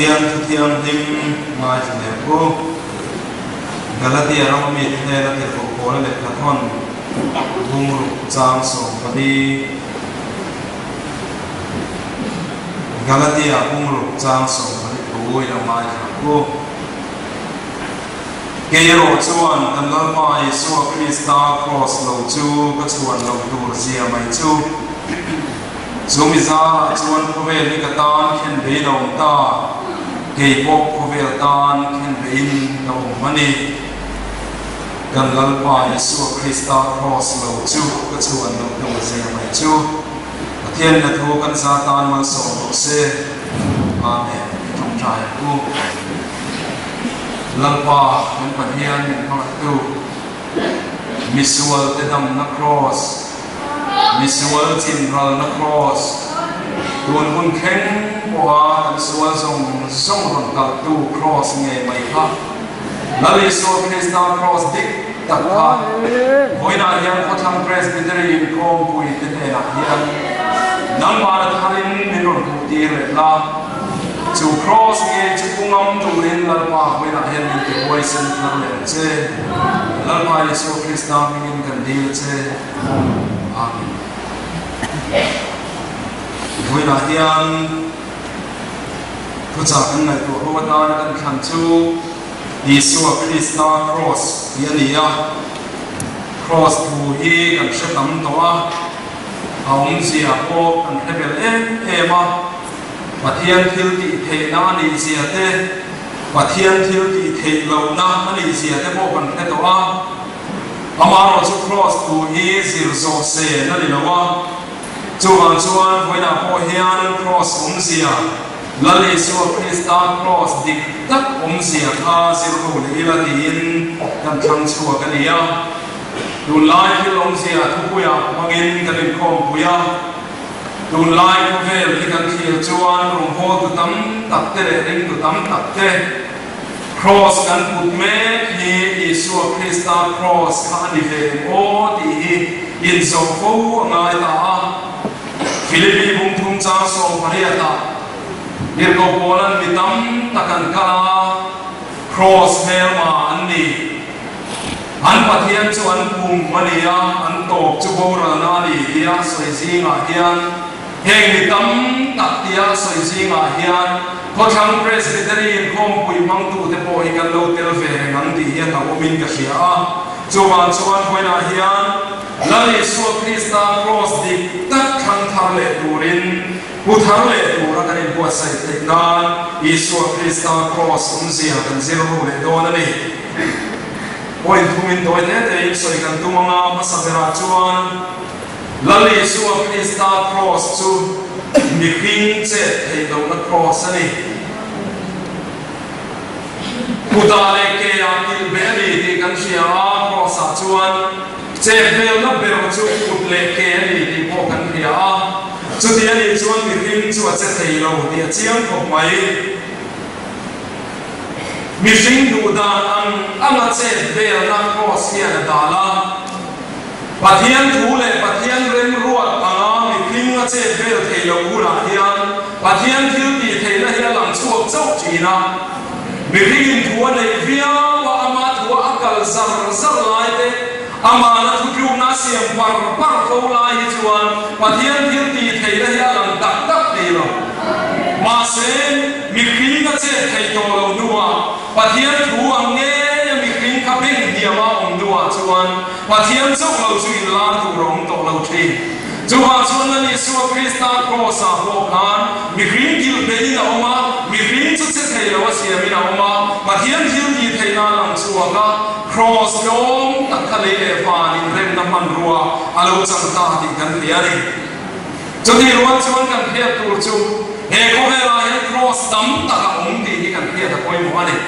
Pathian Thu Thianghlim ngaithla leh u. Galatia rama mite hnena tirhkoh Paula lehkha thawn bungruk chang 14. Galatia bungruk chang 14 thu i lo ngaithla u. Kei erawh chuan kan Lalpa Isua Krista kraws lo chu ka chhuan lo tur zia mai chu. Chu mi zarah chuan khawvel hi ka tan khen bein a awm ta, kei pawh khawvel tan khen bein ka awm a ni. Kan Lalpa Isua Krista kraws lo chu ka chhuan lo tur zia mai chu. Pathian na thu kan za tan malsawm rawh se. Amen. Tawngtai ang u. Lalpa kan Pathian min hmangaihtu, misual te damna kraws, misual chinralna kraws, tun hun thleng pawha kan sual zawng zawng rawn kalhtu kraws ngei mai kha, Lal Isua Krista kraws dik tak kha vawiinah hian Khawthlang Presbytery inkhawmpui te hnenah hian nangmahna tharin min rawn hmuhtir leh la. Chu Kraws nge chu pu ngam turin Lalpa hmuinah hian min ti huaisen thar leh ang che. Lalpa Isua Krista hmingin kan dil che. Amen. Hmuinah hian thuchah kan ngaihtuah ho atana kan thlan chu Isua Krista Kraws tih a ni a. Kraws thu hi kan hre tam tawh a, a awmzia pawh kan hre bel em em a. Pathian thil tih theihna a nih zia te, Pathian thil tih theih lohna a nih zia te pawh kan hre tawh a. Amaherawh chu Kraws thu hi zir zawh sen a ni lo a. Chuvang chuan vawiinah pawh hian Kraws awmzia, Lal Isua Krista Kraws dik tak awmzia kha zir ho leh ila tiin kan thlang chhuak a ni a. Tunlai thil awmzia thupuiah hmangin kan inkhawmpui a. Tunlai khawvel hi kan thlir chuan rawnghawltu tam tak te leh ringtu tam tak te Kraws kan put mek hi Isua Krista Kraws kha a ni ve em aw tih hi inzawh fo a ngai ta a. Philippi bungthum chang 18 ah Tirhkoh Paula'n mi tam tak an kal a, Kraws hmelma an ni. An Pathian chu an pum a ni a, an tawp chu boralna a ni tia sawi zingah hian, heng mi tam tak tia sawi zingah hian Khawthlang Presbytery inkhawmpui hmangtute pawh hi kan lo tel ve reng ang tih hi a hlauhawmin ka hria a. Chuvang chuan vawiinah hian Lal Isua Krista Kraws dik tak thlang thar leh turin pu thar leh tura kan inbuatsaih theih nan Isua Krista Kraws awmzia kan zir ho leh dawn a ni. Point thumin tawi hle tein sawi kan tum anga hmasa berah chuan Lal Isua Krista Kraws chu mihring chet theih lohna Kraws a ni. Kutah leh keah kilh beh a ni tih kan hria a, Kraws-ah chuan chet velna ber chu kut leh ke a ni tih pawh kan hria a, chuti a nih chuan mihring chu a che thei lo tih a chiang khawp mai. Mihring duh dan ang anga chet velna Kraws hian a dal a. Pathian thu leh Pathian remruat anga mihring a chet vel thei lo hunah hian Pathian thil tih theihna hi a lang chhuak chauh thin a. Mihringin thu a neih viau a, ama thua a kal zar zar lai te, amahna thutlukna a siam par par fo lai hi chuan Pathian thil tih theihna hi a lang tak tak thei lo. Mahse, mihring a chet theih tawh lo hnuah Pathian thu ang ngeia mihring kha beng hniama awm hnuah chuan Pathian chauh lo chu inlar tur a awm tawh lo thin. Chuvang chuan Lal Isua Krista Kraws-ah pawh khan mihring kilh beihin a awm a, mihring chu che thei lo a siamin a awm a, Pathian thil tih theihna a lang chhuak a, Kraws tlawm tak kha lei leh van inremna hmanrua a lo chang ta tih kan hria a ni. Chutih rual chuan kan hriat tur chu he khawvelah hian Kraws tam tak a awm tih hi kan hriat a pawimawh a ni.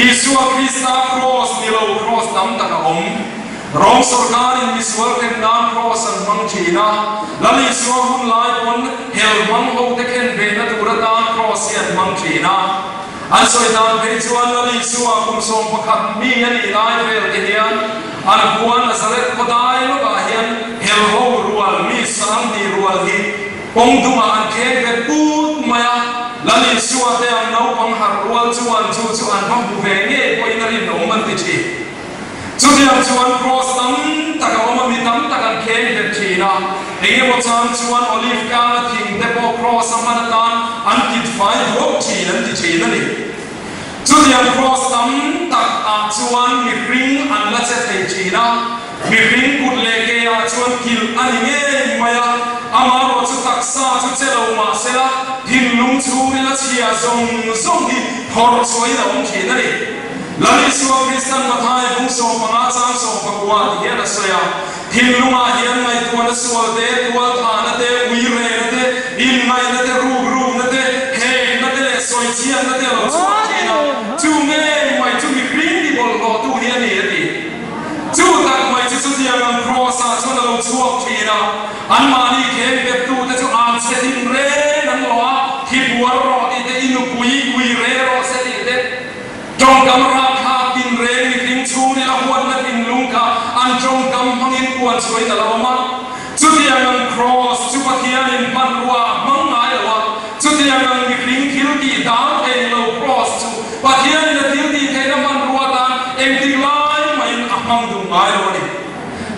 Isua Krista Kraws ni lo Kraws tam tak a awm. Rom sawrkarin misual hrem nan Kraws an hmang thin a, Lal Isua hun lai pawn hel hmang hote khen vehna tur atan Kraws hi an hmang thin a. An sawi dan phei chuan Lal Isua kum 11 mi a nih lai vel te hian an khua Nazareth khawdai lawkah hian hel ho rual mi 20 rual hi kawng dungah an kheng vet put mai a, Lal Isua te an no. Naupang harh rual chuan chu chu an va hmu ve ngei pawhin a rinawm an ti thin. Chutiang chuan Kraws tam tak a awm a, mi tam tak an kheng nghet thin a. Eng emaw chang chuan Olive tlanga thing te pawh Kraws a hman atan an kit fai duak thin an ti thin a ni. Chutiang Kraws tam tak ah chuan mihring an la che thei thin a, mihring kut leh ke ah chuan kilh a ni ngei mai a, amaherawh chu taksa chu che lo mah sela thinlung chhungin a chhia zawng zawng hi phawrh chhuahin a awm thin a ni. Lal Isua Kristan Mathai bung 15 chang 19 ti hian a sawi a, Thinlungah hian ngaihtuahna sual te, tualthahna te, uirehna te, inngaihna te, rukrukna te, hekna te leh sawichhiatna te a lo chhuak thin a, chu ngei mai chu mihring ti bawlhhlawhtu hi a ni a ti. Chu tak mai chu chutiang ang Kraws-ah chuan a lo chhuak thin a, anmahni kheng bettute chu an chhe thin reng an lo a, thi buar rawh tih te, i nupui uireh rawh se tih te, Tawngkam rapthlak tinreng mihring chhungril a huatna thinlung kha an tawngkam hmangin puan chhuain a lo awm a. Chutiang ang Kraws chu Pathianin hmanrua a hmang ngai lo a, chutiang ang mihring thil tih dan thei lo Kraws chu Pathianin a thil tih theihna hmanrua tan engtik lai mahin a hmang duh ngai lo a ni.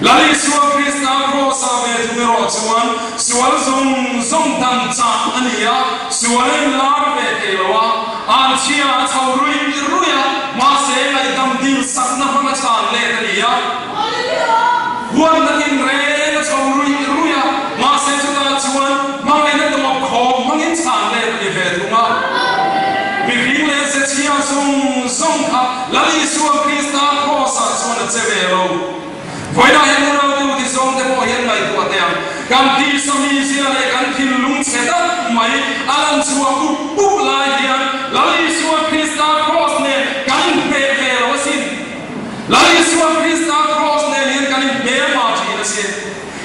Lal Isua Krista Kraws-ah ve thung erawh chuan sual zawng zawng dan chah a ni a, sual a inlar ve thei lo a, an chhia a chho ruih ruih a, mahse ngaihdam dil sakna hmang a chhan let a ni a. Huatna tinreng a chho ruih ruih a, mahse chutah chuan hmangaihna tawp khawp hmangin chhan let a ni ve thung a. Mihring leh ze chhia zawng zawng kha Lal Isua Krista Kraws-ah chuan a che ve lo. Vawiinah hian unaute u ti zawng te pawh hian ngaihtuah teh ang. Kan tisa mizia leh kan thinlung chhe tak mai a lan chhuah up up lai hian Lal Isua Krista Kraws nen kan inhmeh ve lo asin. Lal Isua Krista Kraws nen hian kan inhmel mah thin asin.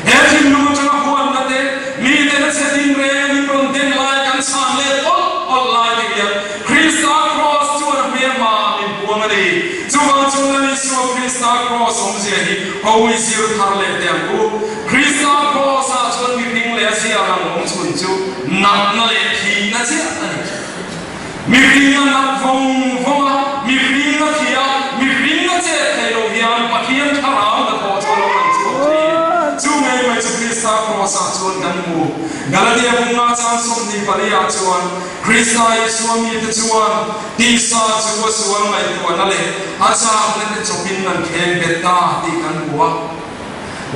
He thinlung atanga huatna te, mite na chhe din reng in rawn den lai kan chhan let awlh awlh lai te hian Krista Kraws chuan a hmelma min puang a ni. Chuvang chuan Lal Isua Krista Kraws awmzia hi hawi zir thar leh teh ang u. Krista Kraws ah chuan mihring leh a ziah ang awm chhun chu natna leh thihna chiah a ni. Mihring a nat vawng vawng a, mihring a thi a, mihring a chet thei lo hian Pathian thlarau hnathawh chu a lo lang chhuak thin. Chu ngei mai chu Krista Kraws-ah chuan kan hmu. Galatia bunga chang 24 ah chuan Krista Isua mite chuan tisa chu a sual ngaihtuahna leh a chakna te chawpin an kheng bet ta tih kan hmu a.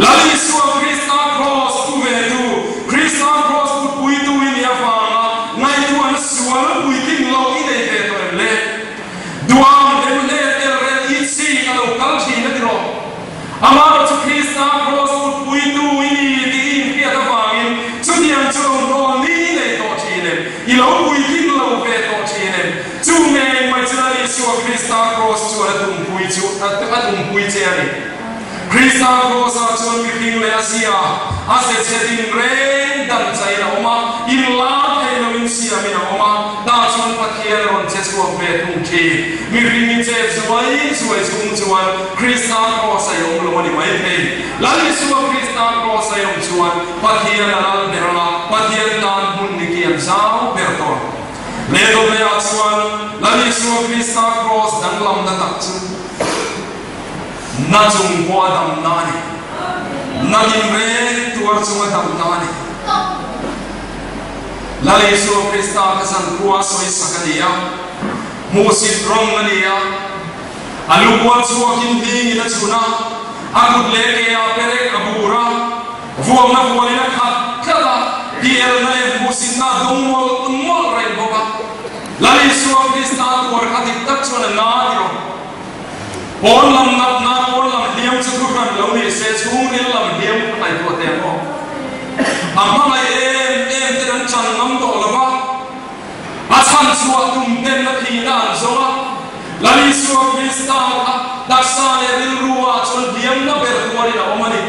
Lal Isua Krista Kraws pu ve tu, Krista Kraws putpuitu i nih avanga ngaihtuahna sual puitling lo i nei ve tawh em le? Duam lem leh tel rel i chik a lo kal thin a ti rawh. Amaherawh chu Krista Kraws putpuitu i ni tih i inhriat avangin chutiang chu lo hnawl ni i nei tawh thin em? I lo puitling lo ve tawh thin em? Chu ngei mai chu Lal Isua Krista Kraws chuan a tumpui chu a tumpui che a ni. Krista Kraws-ah chuan mihring leh a zia a ze chhe din reng dan chaiin a awm a, inlar thei loin siamin a awm a, tah chuan Pathian a rawn che chhuak ve thung thin. Mihring i chet zuai zuai chung chuan Krista Kraws a i awm lo a ni mai thei. Lal Isua Krista Kraws a i awm chuan Pathian a lal ber ang a, Pathian tan hmun ni kiam zau ber tawh ang. Lehkawhleiah chuan Lal Isua Krista Kraws danglamna tak chu, Na chung pawh a damna a ni. Na tinreng tuar chung a damna a ni. Lal Isua Krista kha zankhua sawisak a ni a, hmuhsit rawng a ni a, a lukual chhuakin hlingin a chhun a, a kut leh ke ah perek a bur a, vuakna vualin a khat tlat a, tielna leh hmuhsitna a dawng mawlh mawlh reng bawk a. Lal Isua Krista tuar kha dik tak chuan a na a ti rawh. Pawn lam natna, pawn lam hliam chu thu hran lo ni se, chhungril lam hliam a ngaihtuah teh ang aw. A hmangaih em em ten an chan ngam tawh lo va, a chhan chhuah tum ten a thihna an zawng a. Lal Isua Krista kha taksa leh rilru ah chuan hliamna ber tuarin a awm a ni.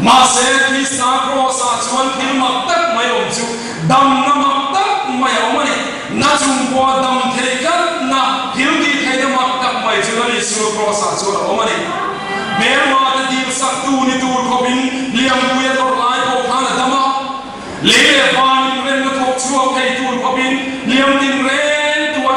Mahse, Krista Kraws-ah chuan thil mak tak mai awm chu damna mak tak mai a awm a ni. Na chung pawha dam thei tlatna, thil tih theihna mak tak mai chu Lal Isua Kraws-ah chuan a awm a ni. Hmelmate dilsaktu ni tur khawpin Liampuia tawrh lai pawh khan a dam a. Lei leh van inremna thawk chhuak thei tur khawpin liam tinreng tuar.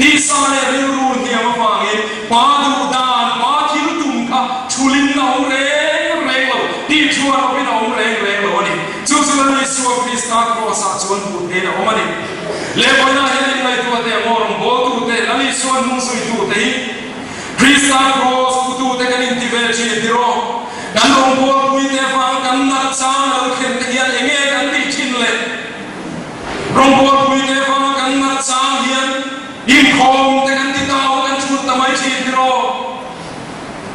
Tisa leh rilru hniam avangin Pa duh dan, Pa thil tum kha thulin a awm reng reng lo, tih thuan awmin a awm reng reng lo a ni. Chu chu Lal Isua Krista Kraws-ah chuan hmuh theihin a awm a ni. Lehbawihnah hian inngaihtuah teh maw rawngbawltute, Lal Isua hnungzuitute hi Krista Kraws putute kan inti ve thin tiraw? Kan rawngbawlpuite vang kan nat chang a lo thlen te hian enge kan tih thin le? Rawngbawlpuite vanga kan nat chang hian inkhawm te kan ti tau a kan chhut ta mai thin tiraw?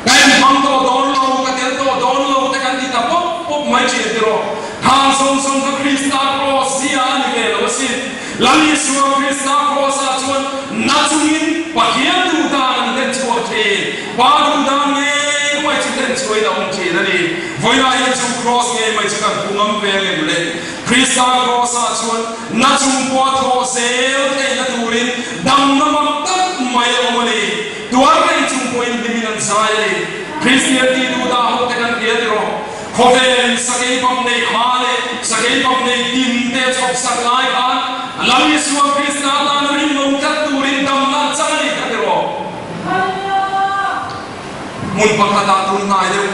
Ka inhmang tawh dawn lo, ka tel tawh dawn lo te kan ti ta pawp pawp mai thin tiraw? Khang zawng zawng kha Krista Kraws zia a ni ve lo asin. Lal Isua Krista Kraws-ah chuan na chungin Pathian duh dan an hlen chhuak thin. Pa duh dan ngei mai chu hlen chhuahin a awm thin a ni. Vawiinah hian chu Kraws ngei mai chu kan hmu ngam ve ngem le? Krista Kraws-ah chuan na chung pawh a thawh zel theihna turin damna mak tak mai a awm a ni. Tuar reng chung pawhin hlimin an zai a ni. Kristian tih duh dah ho te kan hria tiraw? Khawvelin sakei bak nei kha leh sakei bak nei tin te chhawp sak lai khan Lal Isua Krista tan rinawm tlat turin damna an chang a ni kha tiraw? Hmun pakhatah tun hnai deuh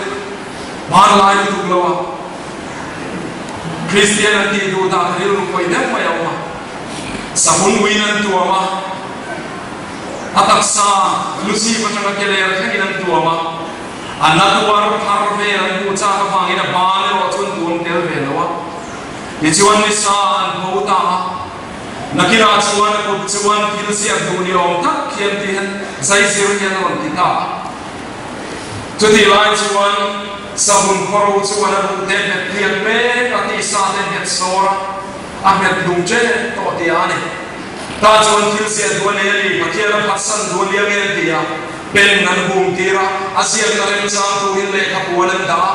hmanlai lutuk lo a Kristian an tih duh dah rilru khawih deuh mai a awm a, sahun uiin an tuam a, A taksa Lucy atanga ke ler thlengin an tuam a, a na tuar thar vel an hmuh chak avangin a ban erawh chu an tuam tel ve lo a. Tichuan nisa an pho ta a, nakinah chuan a kut chuan thil ziak duh ni awm tak hian ti hian zaizir hian a rawn ti ta a. Chutih lai chuan sahun khawro chuan a ruh te nghet tliak mek a, tisa te nghet sawr a, a nghet lung ṭep tawh tia a ni. Tah chuan thil ziah duh a nei a ni, Pathian a phatsan duh a nia nge an ti a, pen an hum tir a, a ziakna remchang turin lehkha puan an dah a.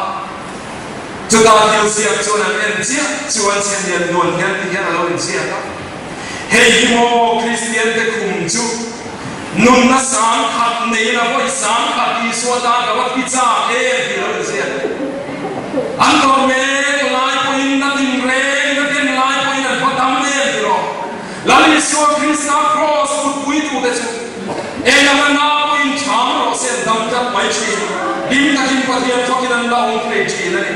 Chutah thil ziak chuan an en chiah chuan chhe lian nuan hian ti hian a lo inziak a, Hei hi maw Kristian te khum chu nunna sangkhat neiin a vawi sangkhat Isua tan ka va thi chak em tih a lo inziak. An tawrh mek lai pawhin na tinreng na den lai pawhin an va dam em ti rawh. Lal Isua Krista Kraws kutpui tute chu eng anga na pawhin chhang rawh se an dam tlat mai thin. Hlim takin Pathian fakin an la awm thei thin a ni.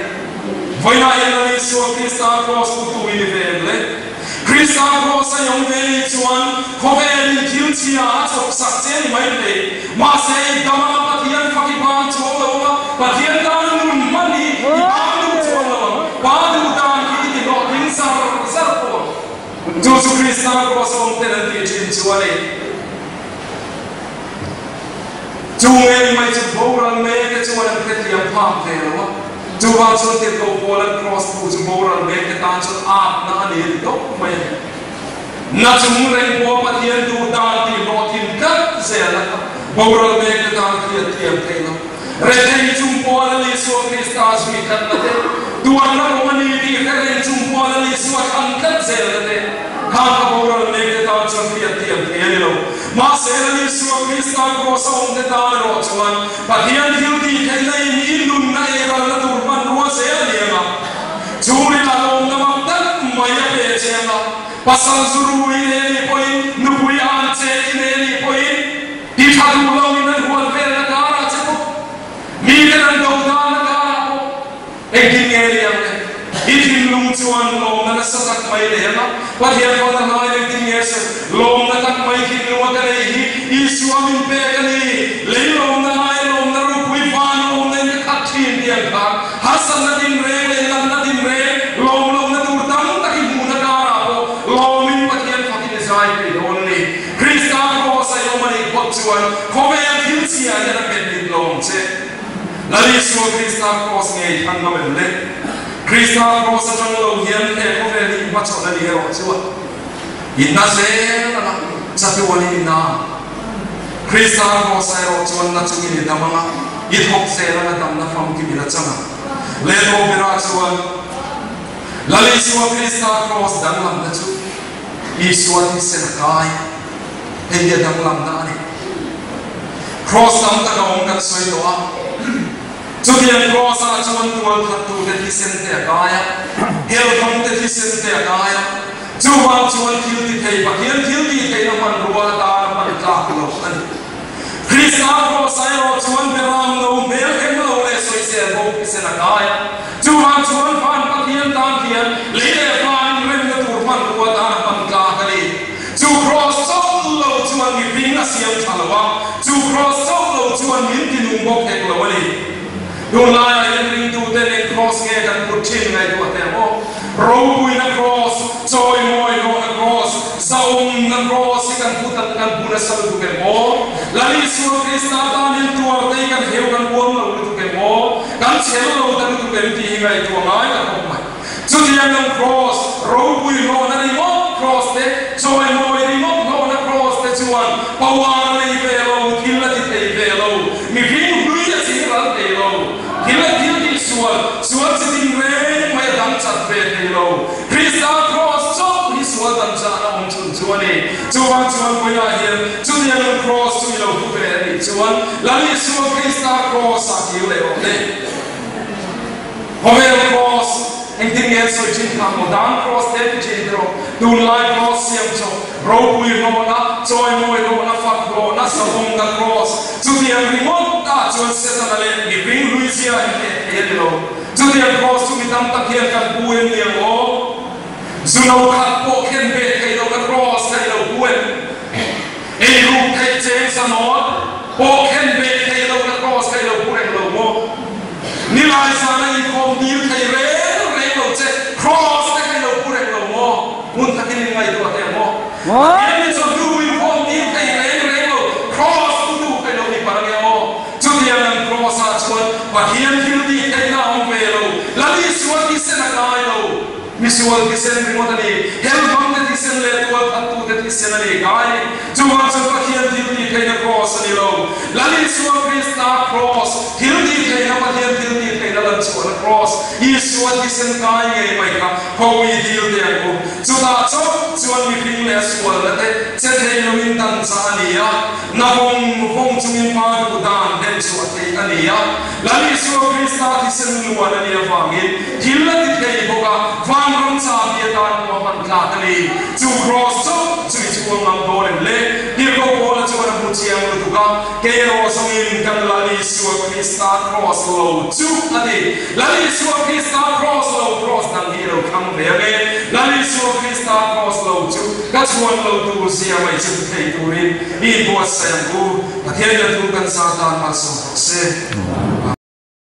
Vawiinah hian Lal Isua Krista Kraws kuttu i ni ve em le? Krista Kraws a iawm ve ni chuan khawvelin thil chhia a chawp sak che ni mai thei. Mahse i dam anga Pathian fak i bang chuang lo anga Pathian tan nun hman hi i bang duh chuang lo ang. Pa duh dan hi i ti hlawhtling zar zar pawh ang. Chu chu Krista Kraws a awm ten an tih thin chu a ni. Chu ngei mai chu boral mek te chuan an hrethiam phak ve lo a. Chuvang chuan tirhkoh Paul an Kraws thu chu boral mek te tan chuan atna a ni a ti tawp mai a ni. Na chung reng pawh Pathian duh dan tih hlawhthin tlat zel a kha boral mek te tan hriat thiam theih lo. Rethei chung pawh Lal Isua Krista zui tlatna te, tuarna kawng a ni tih hre reng chung pawh Lal Isua thlan tlat zelna te khan ka boral mek te tan chuan hriat thiam thei a ni lo. Mahse Lal Isua Krista Kraws a awm te tan erawh chuan Pathian thil tih theihna in i nunna eiralna tur hmanrua zel a ni ang a, chu rinah lawmna mak tak mai a pe che ang a, pasal zu rui nei a nih pawhin, nupui an che i nei a nih pawhin, ti tha duh lo in an hual velna karah che pawh, miten an do danna karah pawh engtin nge ni ang le? I thinlung chuan lawmna nasa tak mai nei ang a, Pathian fana hlai engtin nge se lawmna tak mai thinlunga ka nei hi Isua min pek a ni, lei lawmna laia lawmna ropui van lawmna in ka khat thin tih ang khan harsatna dinreng leh natna dinreng lawm lohna tur tam tak i hmuhna karah pawh lawmin Pathian fakin i zai thei dawn a ni. Krista Kraws a i awm a nih phawt chuan khawvel thil chhia hian a pet mit lo ang che. Lal Isua Krista Kraws ngei than ngam em le? Krista Kraws atang lo hian he khawvel hi hmachhawn a ni erawh chuan inna zel a lang chatuan in inna ang. Krista Kraws ah erawh chuan na chungin i dam anga, i thawk zel anga damna famkim in a chang ang. Lehkhaw berah chuan Lal Isua Krista Kraws danglamna chu Isua thisen a kai. Hei hi a danglamna a ni. Kraws tam tak a awm kan sawi tawh a. Chutiang kraws ah chuan tual thattute thisen te a kai a, helhawngte thisen te a kai a. Chuvang chuan thil ti thei Pathian thil tih theihna hmanrua atan a hman tlak. tlak loh a ni. Krista Kraws erawh chuan beram no hmel hem lo leh sawisel bo thisen a kai a. Chuvang chuan van Pathian tan hian lei leh van inremna tur hmanrua tan a hman tlak a ni. Chu Kraws chauh lo chuan mihring a siam tha lo a, chu Kraws chauh lo chuan min tinung bawk hek lo a ni. Tunlaiah hian ringtuten eng Kraws nge kan put thin ngaihtuah teh maw? Ropuina Kraws, chawimawihlawhna Kraws, zahawmna Kraws hi kan put an kan pu nasa lutuk em aw? Lal Isua Krista tan hian tuar te hi kan heu kan huam lo lutuk em aw? Kan chhel lo ta lutuk em tih hi ngaihtuah ngai ta khawp mai. Chutiang ang Kraws, ropuihlawhna ringawt Kraws te, chawimawi ringawt hlawhna Kraws te chuan power nei ve lo, thil a ti thei ve lo, mihring hlui a ching ral thei lo. Thil a thil tih sual, sual chi ding reng mai a dang chat ve thei lo. Krista Kraws chauh hi sual dang chahna awm chhun chu a ni. Chuvang chuan vawiinah hian chutiang ang Kraws chu i lo pu ve a nih chuan Lal Isua Krista Kraws-ah kir leh rawh le. Khawvel Kraws, engtin nge an sawi thin kha maw? Dan Kraws te ti thin te rawh. Tunlai Kraws siam chawp, ropui hlawhna, chawimawi hlawhna, fak hlawhna, savawmna Kraws. Chutiang ringawt ah chuan Setana leh mihring hlui zia inhneh thei a ni lo. Chutiang Kraws chu mi tam tak hian kan pu em ni ang aw? Zu no khat pawh khen ve thei lohna Kraws kha i lo pu em? Eiruk theih cheng zanawn pawh khen ve thei lohna Kraws kha i lo pu reng lo maw? Nilai zana inkhawm dil thei reng reng lo che Kraws te kha i lo pu reng lo maw? Hmun takin in ngaihtuah teh maw? Pathian hi chuan nu inkhawm dil thei reng reng lo Kraws pu tu kha i lo ni palh ange aw? Chutiang ang Kraws ah chuan Pathian thil tih theihna a awm ve lo, Lal Isua thisen a kai lo. Misual thisen ringawt a ni, hel hmangte thisen leh tualthattute thisen a ni kai. Chuvang chuan Pathian thil tih theihna kraws a ni lo. Lal Isua Krista kraws, thil tih theihna Pathian thil tih theihna lan chhuahna kraws, Isua thisen kai ngei mai kha khawi dil te ang u. Chutah chauh chuan mihring leh a sualna te che thei loin dan chah a ni a, na vawng vawng chungin pa duh dan hlen chhuah theih a ni a. Lal Isua Krista thisen luan a nih avangin thil a ti thei bawk a, vanram chahbi atan pawh a hman tlak a ni. Chu kraws chauh chu i chhuang ngam dawn em le? Tirhkoh Paula chuan a hmu chiang lutuk a, Kei erawh zawngin kan Lal Isua Krista kraws lo chu a ti. Lal Isua Krista kraws lo kraws dang hi i lo thlang ve ang e. Lal Isua Krista kraws lo chu ka chhuan lo tur zia mai chu ti thei turin i inbuatsaih ang u. Pathian rilru kan zah dan malsawm rawh se.